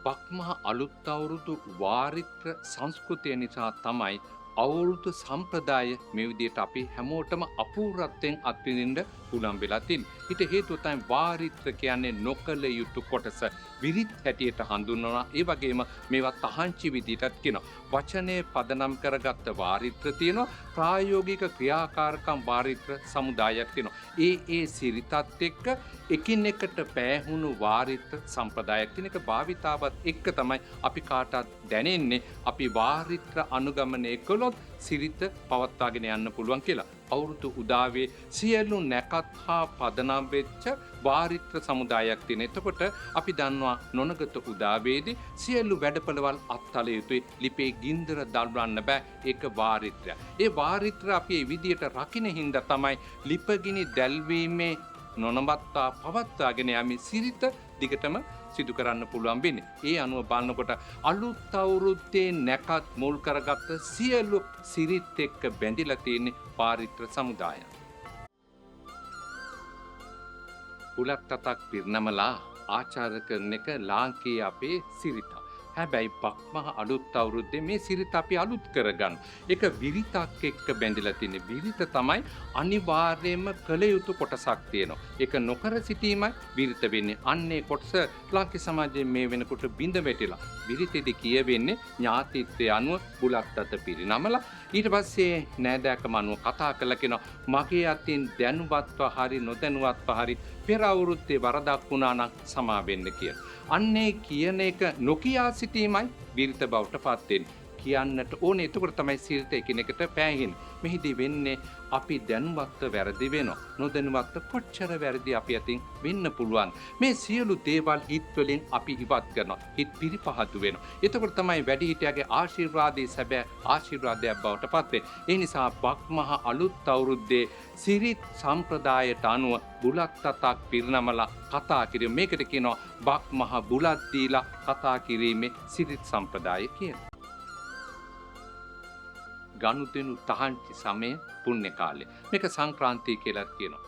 බක්මහ අලුත් අවුරුදු වාරිත්‍ර සංස්කෘතිය නිසා තමයි අවුරුදු සම්ප්‍රදාය මේ විදිහට අපි හැමෝටම අපූර්වත්වයෙන් අත්විඳින්න පුළුවන් වෙලා තියෙන්නේ. ඊට හේතුව තමයි වාරිත්‍ර කියන්නේ නොකළ යුතු කොටස විරිත් හැටියට හඳුන්වනවා. ඒ වගේම මේවා තහංචි විදිහටත් කියනවා. වචනය පදනම් කරගත්ත වාරිත්‍ර තියෙනවා. ප්‍රායෝගික ක්‍රියාකාරකම් වාරිත්‍ර සමුදායක් තියෙනවා. ඒ ඒ සිරිතත් එක්ක එකින් එකට පෑහුණු වාරිත්‍ර සම්ප්‍රදායක් තියෙන එක භාවිතාවත් එක්ක තමයි අපි කාටත් දැනෙන්නේ අපි වාරිත්‍ර අනුගමනය කළොත් සිරිත පවත්වාගෙන යන්න පුළුවන් කියලා. අවුරුදු උදාවේ සියලු නැකත් හා පදනම් වෙච්ච වාරිත්‍ර සමුදායක් තියෙන. එතකොට අපි දන්නවා නොනගත උදාවේදී සියලු වැඩපළවල් අත්හල යුතුයි. ලිපේ ගින්දර දල්වන්න බෑ. ඒක වාරිත්‍රය. ඒ වාරිත්‍ර අපි ඒ විදියට රකින්න හින්දා තමයි ලිපගිනි දැල්වීමේ නොනවත්වා පවත්වාගෙන යාමේ සිරිත දිගටම සිදු කරන්න පුළුවන් වෙන්නේ. ඒ අනුව බලනකොට අලුත් අවුරුද්දේ නැකත් මුල් කරගත්ත සියලු සිරිත් එක්ක බැඳිලා තියෙන පාරිත්‍ර සමුදාය. බුලත් අතක් පිරිනමලා ආචාර කරන එක ලාංකීය අපේ සිරිත. හැබැයි බක්මහ අලුත් අවුරුද්දේ මේ සිරිත අපි අලුත් කරගන්න. ඒක විරිතක් එක්ක බැඳිලා තියෙන. විරිත තමයි අනිවාර්යයෙන්ම කළ යුතු කොටසක් තියෙනවා. ඒක නොකර සිටීමයි විරිත වෙන්නේ. අන්නේ කොටස ලාංකීය සමාජයේ මේ වෙනකොට බිඳ වැටිලා. විරිතෙදි කියවෙන්නේ ඥාතිත්වයේ අනුව බුලත් අත පිරිනමලා ඊට පස්සේ නෑදෑකම අනුව කතා කරලා කියනවා මගේ අතින් දැනුවත්ව හරි නොදැනුවත්ව හරි පෙර අවුරුද්දේ වරදක් වුණා නම් සමා වෙන්න කියලා. අන්නේ කියන එක නොකියා සිටීමයි විරිත බවට පත් වෙන්නේ. කියන්නට ඕනේ. එතකොට තමයි සිරිත එකිනෙකට පෑහෙන්නේ. මෙහිදී වෙන්නේ අපි දැනුවත්ව වැරදි වෙනවා. නොදැනුවත්ව කොච්චර වැරදි අපි අතින් වෙන්න පුළුවන්. මේ සියලු දේවල් හිත් වලින් අපි ඉවත් කරනවා. හිත් පිරිපහදු වෙනවා. එතකොට තමයි වැඩිහිටියාගේ ආශිර්වාදයේ සැබෑ ආශිර්වාදයක් බවට පත් වෙන්නේ. ඒ නිසා බක්මහ අලුත් අවුරුද්දේ සිරිත් සම්ප්‍රදායට අනුව බුලත් අතක් පිරිනමලා කතා කිරීම. මේකට කියනවා බක්මහ බුලත් දීලා කතා කිරීමේ සිරිත් සම්ප්‍රදාය කියලා. ගනුදෙනු තහංචි සමය පුණ්‍ය කාලය. මේක සංක්‍රාන්තිය කියලාත් කියනවා.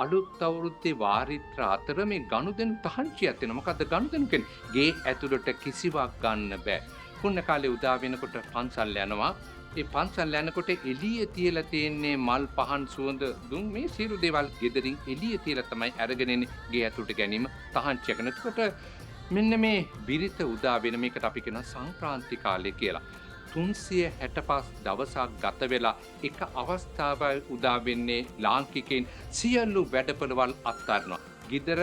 අලුත් අවුරුද්දේ වාරිත්‍ර අතර මේ ගනුදෙනු තහංචියක් තියෙනවා. මොකද්ද ගනුදෙනු කියන්නේ? ගේ ඇතුළට කිසිවක් ගන්න බෑ. පුණ්‍ය කාලේ උදා වෙනකොට පන්සල් යනවා. ඒ පන්සල් යනකොට එළිය තියලා තියෙන්නේ මල් පහන් සුවඳ දුම් මේ සියලු දේවල් ගෙදරින් එළිය තියලා තමයි අරගෙන එන්නේ ගේ ඇතුළට ගැනීම තහංචියක්. එතකොට මෙන්න මේ බිරිත උදා වෙන මේකට අපි කියනවා සංක්‍රාන්ති කාලය කියලා. 365 දවසක් ගත වෙලා එක අවස්ථාවයි උදා වෙන්නේ ලාංකිකයින් සියලු වැඩපළවල් අත්හරිනවා. ගිදර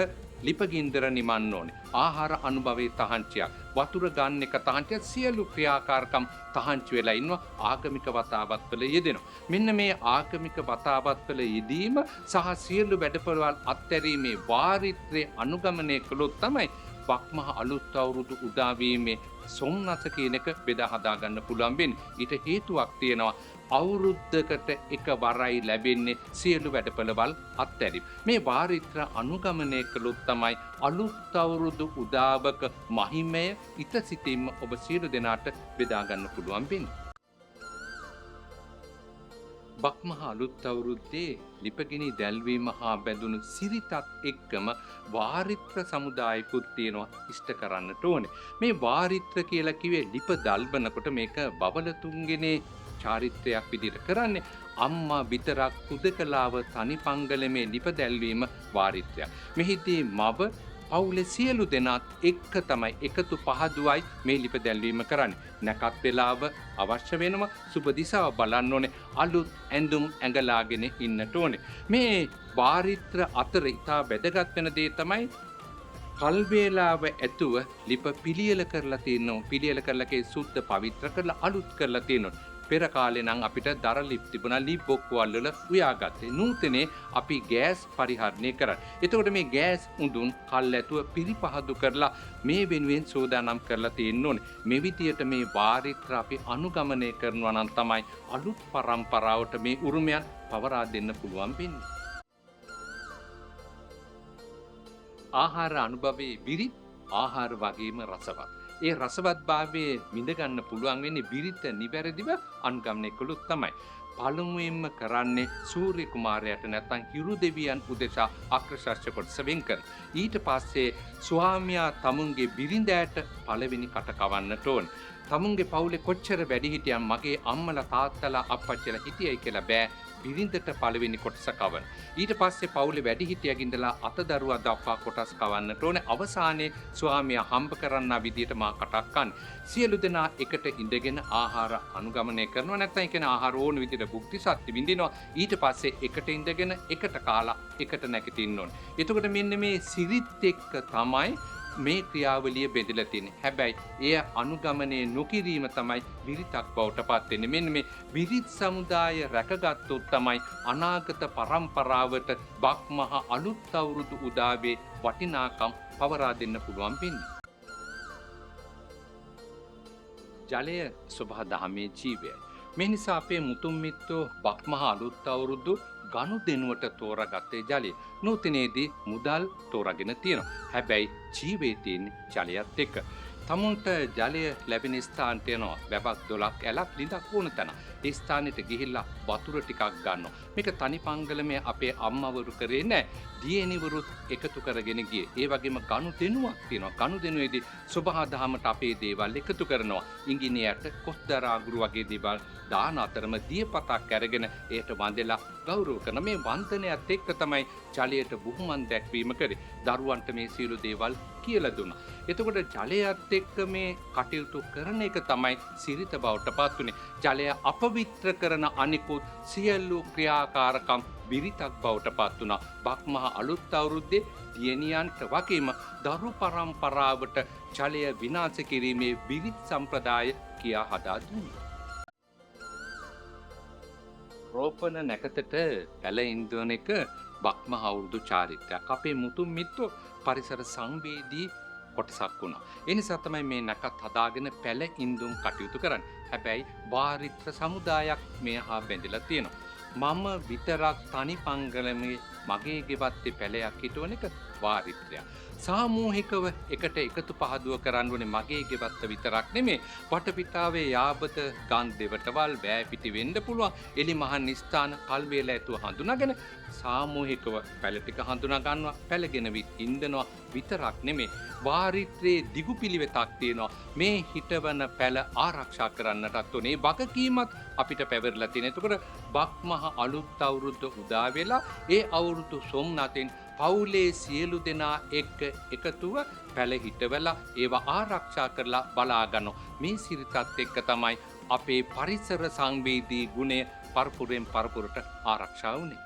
ලිපගින්දර නිමන්න ඕනේ. ආහාර අනුභවයේ තහංචියක්, වතුර ගන්න එක තහංචියක්, සියලු ක්‍රියාකාරකම් තහංචි වෙලා ඉන්නවා. ආගමික වතාවත්වල යෙදෙනවා. මෙන්න මේ ආගමික වතාවත්වල යෙදීම සහ සියලු වැඩපළවල් අත්හැරීමේ වාරිත්‍රය අනුගමනය කළොත් තමයි බක්මහ අලුත් අවුරුදු උදා වීමේ සොම්නස කියන එක බෙදා හදා ගන්න පුළුවන් වෙන්නේ. ඊට හේතුවක් තියෙනවා. අවුරුද්දකට එක වරයි ලැබෙන්නේ සියලු වැඩපළවල් අත්හැරීම. මේ වාරිත්‍ර අනුගමනය කළොත් තමයි අලුත් අවුරුදු උදාවක මහිමය ඉත සිතින්ම ඔබ සියලු දෙනාට බෙදා ගන්න පුළුවන් වෙන්නේ. බක්මහ අලුත් අවුරුද්දේ ලිපගිනි දැල්වීම හා බැඳුණු සිරිතත් එක්කම වාරිත්‍ර සමුදායකුත් තියෙනවා ඉෂ්ට කරන්නට ඕනේ. මේ වාරිත්‍ර කියලා කිව්වේ ලිප දල්වනකොට මේක බවලතුන්ගෙනේ චාරිත්‍රයක් විදිහට කරන්නේ. අම්මා විතරක් හුදකලාව තනි පංගලමේ ලිප දැල්වීම වාරිත්‍රයක්. මෙහිදී මව පවුලේ සියලු දෙනාත් එක්ක තමයි එකතු පහදුවයි මේ ලිප දැල්වීම කරන්නේ. නැකත් වේලාව අවශ්‍ය වෙනවා. සුබ දිශාව බලන්න ඕනේ. අලුත් ඇඳුම් ඇඟලාගෙන ඉන්නට ඕනේ. මේ වාරිත්‍ර අතර ඉතා වැදගත් වෙන දේ තමයි කල් වේලාව ඇතුව ලිප පිළියෙල කරලා තියෙනවා. පිළියෙල කරලා කේ සුද්ධ පවිත්‍ර කරලා අලුත් කරලා තියෙනවා. පෙර කාලේ නම් අපිට දර ලිප් තිබුණා. ලිප් බොක්කවල් වල උයාගත්තේ. නූතනේ අපි ගෑස් පරිහරණය කරන්නේ. එතකොට මේ ගෑස් උඳුන් කල් ඇතුව පිරිපහදු කරලා මේ වෙනුවෙන් සූදානම් කරලා තියෙන්න ඕනේ. මේ විදියට මේ වාරිත්‍ර අපි අනුගමනය කරනවා නම් තමයි අලුත් පරම්පරාවට මේ උරුමයන් පවරා දෙන්න පුළුවන් වෙන්නේ. ආහාර අනුභවයේ විරිත් ආහාර වගේම රසවත්. ඒ රසවත් භාවයේ විඳ ගන්න පුළුවන් වෙන්නේ විරිත නිවැරදිව අනුගමනය කළොත් තමයි. පළමුවෙන්ම කරන්නේ සූර්ය කුමාරයාට නැත්නම් හිරු දෙවියන් උදෙසා අක්‍රශස්‍ය කොටස වෙන් කරන. ඊට පස්සේ ස්වාමියා තමුන්ගේ බිරිඳෑට පළවෙනි කට කවන්නට ඕන. තමුන්ගේ පවුලේ කොච්චර වැඩිහිටියන් මගේ අම්මලා තාත්තලා අප්පච්චිලා හිටියයි කියලා බෑ, බිරිඳට පළවෙනි කොටස කවන. ඊට පස්සේ පවුලේ වැඩිහිටියගේ ඉඳලා අතදරුවා දක්වා කොටස් කවන්නට ඕනේ. අවසානයේ ස්වාමියා හම්බ කරන්නා විදියට මා කටක් කන්නේ. සියලු දෙනා එකට ඉඳගෙන ආහාර අනුගමනය කරනවා. නැත්නම් ඒ කියන්නේ ආහාර ඕන විදියට භුක්ති සත්‍ය විඳිනවා. ඊට පස්සේ එකට ඉඳගෙන එකට කාලා එකට නැගිටින්න ඕනේ. එතකොට මෙන්න මේ සිරිත් එක්ක තමයි මේ ක්‍රියාවලිය බෙදලා තියෙන්නේ. හැබැයි එය අනුගමනය නොකිරීම තමයි විරිතක් බවට පත් වෙන්නේ. මෙන්න මේ විරිත් සමුදාය රැකගත්තොත් තමයි අනාගත පරම්පරාවට බක්මහ අලුත් අවුරුදු උදාවේ වටිනාකම් පවරා දෙන්න පුළුවන් වෙන්නේ. ජලය සබහා දහමේ ජීවයයි. මේ නිසා අපේ මුතුන් මිත්තෝ බක්මහ අලුත් අවුරුදු ගනුදෙනුවට තෝරාගත්තේ ජලය. නූතනයේදී මුදල් තෝරාගෙන තියෙනවා. හැබැයි ජීවේ තියෙන ජලයත් එක්ක. තමුන්ට ජලය ලැබෙන ස්ථානට යනවා. වැවක්, දොලක්, ඇලක්, ලිඳක් ඕන තැන. ඒ ස්ථානෙට ගිහිල්ලා වතුර ටිකක් ගන්නවා. මේක තනි පංගලමේ අපේ අම්මවරු කරේ නෑ. දියණිවරුත් එකතු කරගෙන ගියේ. ඒ වගේම ගනුදෙනුවක් තියෙනවා. ගනුදෙනුවේදී සබහා දහමට අපේ දේවල් එකතු කරනවා. ඉංගිනේයට කොස්දර අඟුරු වගේ දේවල් දාන අතරම දියපතක් අරගෙන එයට වඳලා ගෞරව කරන මේ වන්දනයත් එක්ක තමයි ජලයට බුහුමන් දැක්වීම කරේ. දරුවන්ට මේ සියලු දේවල් කියලා දුන්නා. එතකොට ජලයත් එක්ක මේ කටයුතු කරන එක තමයි සිරිත බවට පත් වුනේ. ජලය අපවිත්‍ර කරන අනිකුත් සියලු ක්‍රියාකාරකම් විරිතක් බවට පත් වුණා. බක්මහ අලුත් අවුරුද්දේ දියණියන්ට වගේම දරු පරම්පරාවට ජලය විනාශ කිරීමේ විරිත් සම්ප්‍රදාය කියා හදා දුන්නා. රෝපණ නැකතට පැල ඉන්දවන එක බක්මහ අවුරුදු චාරිත්‍රයක්. අපේ මුතුන් මිත්තෝ පරිසර සංවේදී කොටසක් වුණා. ඒ නිසා තමයි මේ නැකත් හදාගෙන පැල ඉන්දුම් කටයුතු කරන්නේ. හැබැයි වාරිත්‍ර සමුදායක් මේ හා බැඳිලා තියෙනවා. මම විතරක් තනි පංගලමේ මගේ ගෙවත්තේ පැලයක් හිටවන එක වාරිත්‍රයක්. සාමූහිකව එකට එකතු පහදුව කරන්න ඕනේ මගේ ගෙවත්ත විතරක් නෙමේ. වටපිටාවේ යාබත ගම් දෙවටවල් වෑ පිටි වෙන්න පුළුවන්. එලි මහන් ස්ථාන කල් වේලා ඇතුව හඳුනාගෙන සාමූහිකව පැල ටික හඳුනා ගන්නවා. පැලගෙන ඉන්දනවා විතරක් නෙමේ. වාරිත්‍රයේ දිගු පිළිවෙතක් තියෙනවා. මේ හිටවන පැල ආරක්ෂා කරන්නටත් ඕනේ. ඒ වගකීමත් අපිට පැවරලා තියෙනවා. එතකොට බක්මහ අලුත් අවුරුද්ද උදා වෙලා ඒ අවුරුදු සොම්නතින් පවුලේ සියලු දෙනා එක්ක එකතුව පැල හිටවලා ඒවා ආරක්ෂා කරලා බලා ගන්නවා. මේ සිරිතත් එක්ක තමයි අපේ පරිසර සංවේදී ගුණය පරපුරෙන් පරපුරට ආරක්ෂා වුනේ.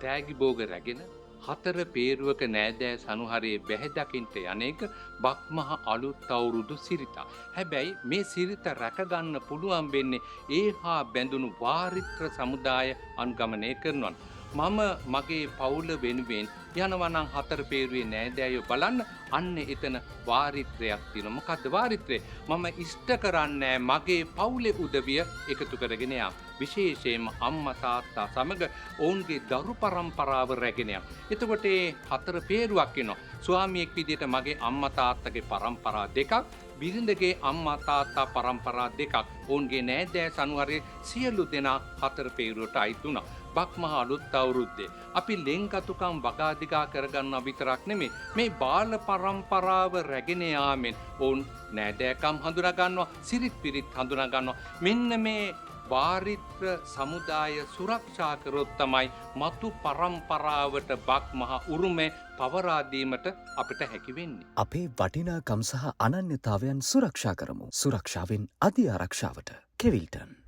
තෑගි භෝග රැගෙන හතර පේරුවක නෑදෑ සනුහරේ බැහැ දකින්ට යන එක බක්මහ අලුත් අවුරුදු සිරිත. හැබැයි මේ සිරිත රැකගන්න පුළුවන් වෙන්නේ ඒ හා බැඳුණු වාරිත්‍ර සමුදාය අනුගමනය කරනවා. මම මගේ පවුල වෙනුවෙන් යනවා නම් හතර පේරුවේ නෑදෑයෝ බලන්න, අන්න එතන වාරිත්‍රයක් තියෙනවා. මොකද්ද වාරිත්‍රය? මම ඉෂ්ට කරන්නේ මගේ පවුලේ උදවිය එකතු කරගෙන යාම. විශේෂයෙන්ම අම්මා තාත්තා සමග ඔවුන්ගේ දරු පරම්පරාව රැගෙන යාම. එතකොට ඒ හතර පේරුවක් එනවා. ස්වාමියෙක් විදියට මගේ අම්මා තාත්තගේ පරම්පරා දෙකක්, බිරිඳගේ අම්මා තාත්තා පරම්පරා දෙකක්, ඔවුන්ගේ නෑදෑ සනුහරේ සියලු දෙනා හතර පේරුවට අයිති වුණා. බක්මහ අලුත් අවුරුද්දේ අපි ලෙන්ගතුකම් වගාදිගා කරගන්නවා විතරක් නෙමෙයි, මේ බාල පරම්පරාව රැගෙන යාමෙන් ඔවුන් නෑදෑකම් හඳුනා ගන්නවා, සිරිත් පිරිත් හඳුනා ගන්නවා. මෙන්න මේ වාරිත්‍ර සමුදාය සුරක්ෂා කරොත් තමයි මතු පරම්පරාවට බක්මහ උරුමය පවරා දීමට අපිට හැකි වෙන්නේ. අපේ වටිනාකම් සහ අනන්‍යතාවයන් සුරක්ෂා කරමු. සුරක්ෂාවෙන් අධි ආරක්ෂාවට. කෙවිල්ටන්.